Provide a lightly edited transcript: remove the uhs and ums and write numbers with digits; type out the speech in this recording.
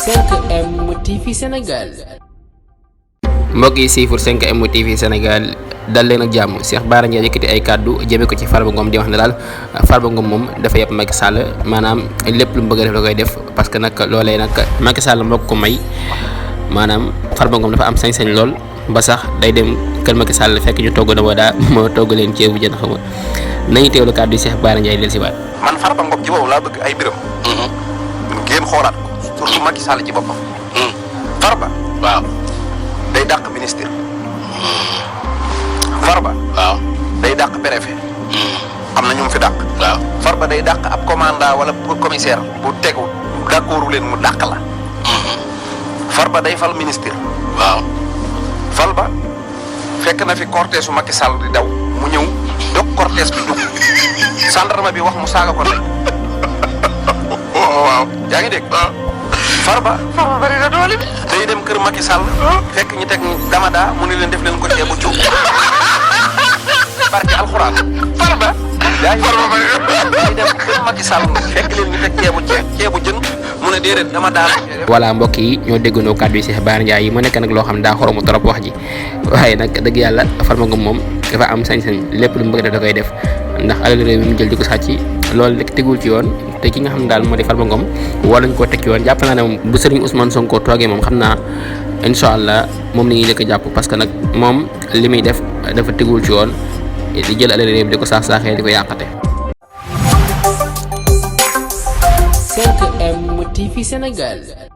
5M TV Sénégal. mbokk yi siifur 5M TV Sénégal dal leen ak jàmm. Cheikh Bara Ndiaye yëkkati ay kàddu jëme ko ci Farba Ngom di wax ne daal Farba Ngom moom dafa yëpp Macky Sall maanaam lépp lu mu bëgg a def da koy def parce que nag loolee nag Macky Sall moo ko may maanaam Farba Ngom dafa am sañ-sañ lool ba sax day dem kër Macky Sall fekk ñu togg na daa moo togg leen ceebu jën xam nga nañu teewlu kàddu yi Cheikh Bara Ndiaye del si waat. man Farba Ngom ci boobu laa bëgg ay biram ngeen xoolaat ko surtout Macky Sall ci boppam. Farba waaw day dàq ministre. Farba waaw day dàq préfet. am na ñu mu fi dàq. waaw Farba day dàq ab commandant wala commissaire bu tegu d'accordu leen mu dàq la. Farba day fal ministre. waaw Farba fekk na fi cortège su Macky Sall di daw mu ñëw dog cortège bi dugg gendarme bi wax mu saaga ko tey. waaw yaa ngi dégg. Farba bari na doole bi. day dem kër Macky Sall. fekk ñu teg damada mu ne leen def leen ko ceebu cuub. barke alxuraan. Farba. yaa ngi day dem kër Macky Sall fekk leen ñu teg ceebu jën mu ne déedéet dama daal. voilà mbokk yi ñoo déggandoo kàddu yi Cheikh Bara Ndiaye yi mu nekk nag loo xam ne daa xoromu trop wax ji waaye nag dëgg yàlla Farba Ngom moom dafa am sañ-sañ lépp lu mu bëgg def da koy def ndax alal réew mi mu jël di ko sàcc loolu rek tegul ci yoon te ki nga xam ne daal moo di Farba Ngom wala ñu koo teg ci yoon jàpp naa ne moom bu Serigne Ousmane Sonko toogee moom xam naa incha allah moom la ñuy njëkk a jàpp parce que nag moom li muy def dafa tegul ci yoon di jël alal réew mi di ko saax-saaxee di ko yàqate. 5M TV Sénégal.